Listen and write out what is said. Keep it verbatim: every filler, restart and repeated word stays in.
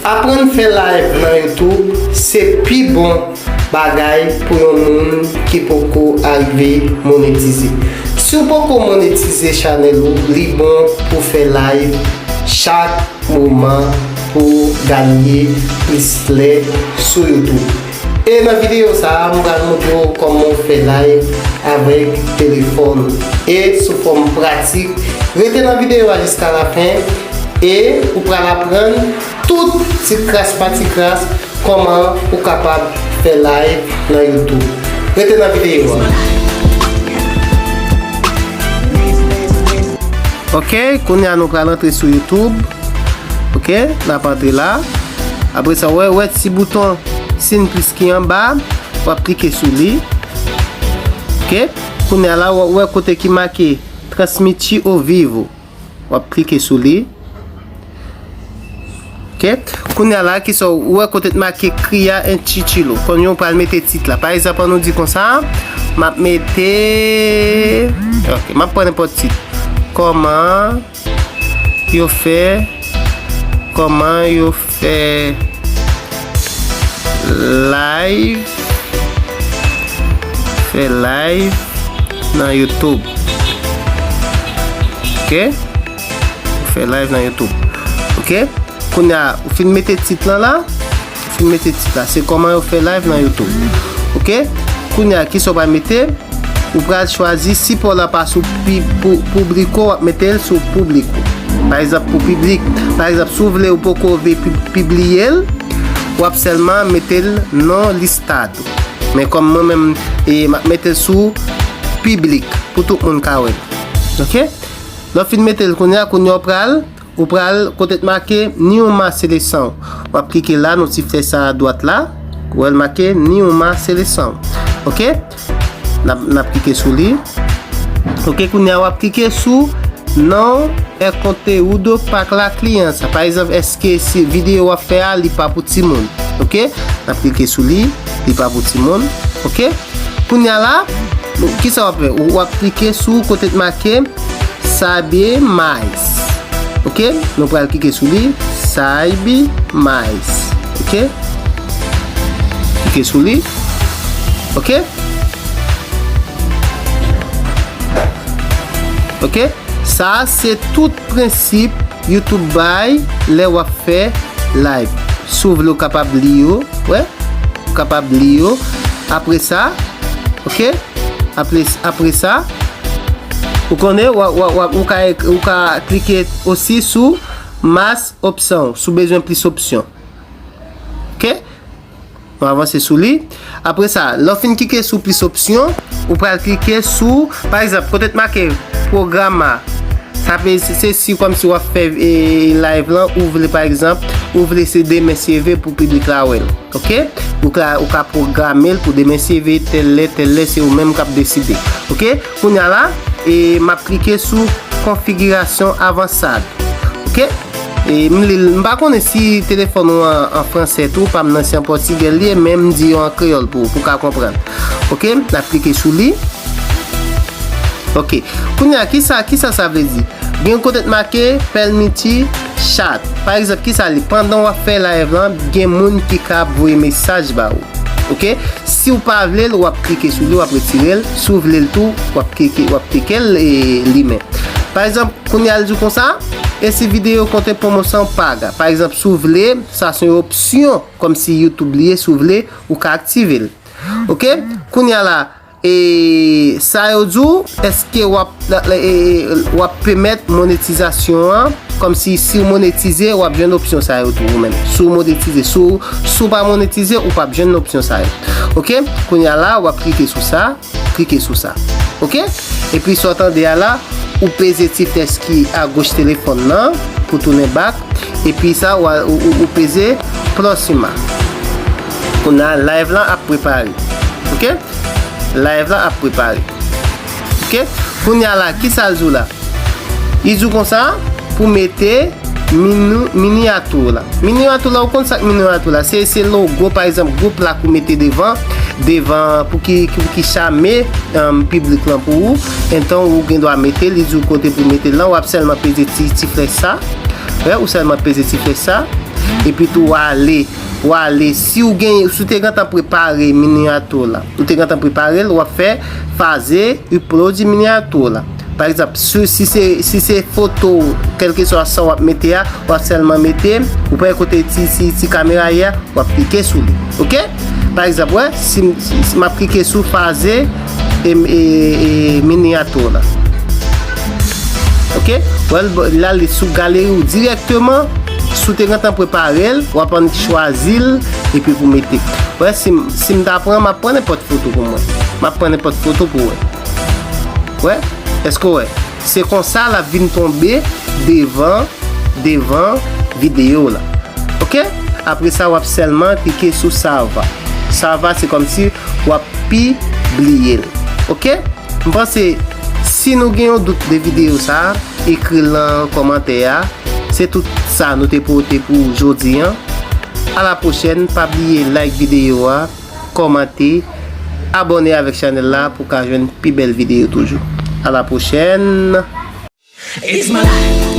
Aprann fè live nan YouTube se pi bon bagay pou yon moun ki poko arive monetize. Si w poko monetize chanèl ou, li bon pou fè live chak moman pou ganye plis lè sou YouTube. E nan videyo sa a, m pral montre w kòman w fè live avèk telefòn e sou fòm pratik. Rete nan videyo a jiska lafen e ou pral aprann tout ti kras pa ti kras kòman ou kapab fè live nan YouTube. Rete nan videyo a. Ok, kounye a nou pral antre sou YouTube. Ok, n ap antre la. Apre sa, w wè, wè ti bouton siy plis ki anba, w ap klike sou li. Ok, kounye a la, w wè kote ki make Transmitir ao vivo. W ap klike sou li. Ok, kounye a la, kisa w wè kote t make Cria em Título. Kounye a w pral mete tit la. Pa egzanp, ann nou di konsa, m ap mete, ok, m ap pran nenpòt tit. Kòman yo fè, kòman yo fè live, fè live nan YouTube. Ok? Fè live nan YouTube. Ok? Kounye a, ou fin mete tit lan la, ou fin mete tit la. Se kòman yo fè live nan YouTube. Ok? Kounye a, kisa w pral mete? Ou pral chwazi sipò la pa sou pi-, pou, público, w ap mete l sou público. Pa egzanp, pou piblik. Pa egzanp, si w vle ou poko vle pi-, pibliye l, w ap sèlman mete l no listado. Men kòm mwen menm, e, m ap mete l sou piblik, pou tout moun ka wè l. Ok? Lè w fin mete l kounye a, kounye a w pral, ou pral kote t make nenhuma seleção. W ap klike la, nou ti flèch sa a dwat la. Ou wè l make nenhuma seleção. Ok? N ap, n ap klike sou li. Ok, kounye a w ap klike sou não é conteúdo para criança. Pa egzanp, èske se videyo w ap fè a, li pa pou timoun? Ok? N ap klike sou li, li pa pou timoun. Ok? Kounye a la, kisa w ap fè? W ap klike sou kote t make Sabe mais. Ok? Nou pral klike sou li. Sabe mais. Ok? Klike sou li. Ok? Ok? Sa a se tout prensip YouTube bay lè w ap fè live. Si w vle, w kapab li yo. Wè? Ou kapab li yo. Apre sa, ok? Apre, apre sa, ou konnen, w, w, w, ou ka, ou ka klike osi sou más opção, si w bezwen plis opsyon. Ok? Nou avanse sou li. Apre sa, lè w fin klike sou plis opsyon, ou pral klike sou, pa egzanp, kote t make programa. Sa vle di se, se si kòmsi w ap fè, e, live lan, ou vle, pa egzanp, ou vle se demen si Dye ve pou piblik la wè l. Ok? Ou ka, ou ka pwograme l pou demen si Dye ve, tèl lè, tèl lè, se ou menm k ap deside. Ok? Kounye a la, e, m ap klike sou configuração avançada. Ok? E, m li l, m pa konnen si telefòn ou an, an fransè tou, pa m nan se an pòtigè l ye, men m di yo an kreyòl pou, pou w ka konprann. Ok? N ap klike sou li. Ok. Kounye a, kisa, kisa sa vle di? Gen kote t make permitir chat. Pa egzanp, kisa li? Pandan w ap fè live lan, gen moun ki ka ap voye mesaj ba ou. Ok? Si w pa vle l, w ap klike sou li, w ap retire l. Si w vle l tou, w ap klike, w ap klike l, e, li menm. Pa egzanp, kounye a l di w konsa, esse vídeo contém promoção paga. Pa egzanp, si w vle, sa se yon opsyon, kòmsi YouTube li ye, si w vle, ou ka aktive l. Ok? Kounye a la, e sa yo di w, èske w ap, e, e, w ap pèmèt monetizasyon an, kòmsi si w monetize, w ap jwenn opsyon sa yo tou ou menm. Si w monetize, si w, si w pa monetize, ou p ap jwenn opsyon sa yo. Ok? Kounye a la, w ap klike sou sa, klike sou sa. Ok? Epi sa w tande a la, ou peze ti flèch ki agoch telefòn nan pou tounen bak. Epi sa, w a, ou, ou, ou peze próxima. Kounye a, live lan ap prepare. Ok? Live lan ap prepare. Ok? Kounye a la, kisa l di w la? Li di w konsa, pou mete mini-, miniatura. Miniatura, ou konn sa k miniatura? Se, se logo, pa egzanp, gwoup la k ou mete devan, devan, pou ki, pou ki chame, um, piblik lan pou ou. Enton, ou gen dwa mete, li di w kote pou mete l lan, w ap sèlman peze ti, ti flèch sa. Wè, ou sèlman peze ti flèch sa. Epi tou w ale, w ale, si w gen, si w te gentan prepare miniati w la, ou te gentan prepare l, w ap fè faze upload miniati w la. Pa egzanp, si, si se, si se foto, kèlkeswa sa w ap mete a, w ap sèlman mete, ou pa wè kote ti, ti, ti kamera ye a, w ap klike sou li. Oke? Pa egzanp, wè, si, m- si, si m ap klike sou faze e, e, e miniati w la. Oke? Wè, l la li sou galeri w dirèkteman. Si w te gentan prepare l, w ap annik chwazi l epi pou mete. Wè, si, m- si m ta pran, m ap pran nenpòt foto pou mwen. M ap pran nenpòt foto pou wè. Wè? Èske w wè? Se konsa l ap vin tonbe devan, devan videyo w la. Oke? Apre sa, w ap sèlman klike sou sava. Sava, se kòmsi w ap pibliye l. Oke? M panse, si nou gen yon dout de videyo sa a, ekri l nan kòmantè a. Se tout sa nou te pote pou jodi an. A la pwochèn, pa bliye like videyo a, kòmante, abòne avèk chanèl la pou ka jwenn pi bèl videyo toujou. A la pwochèn. It's my life.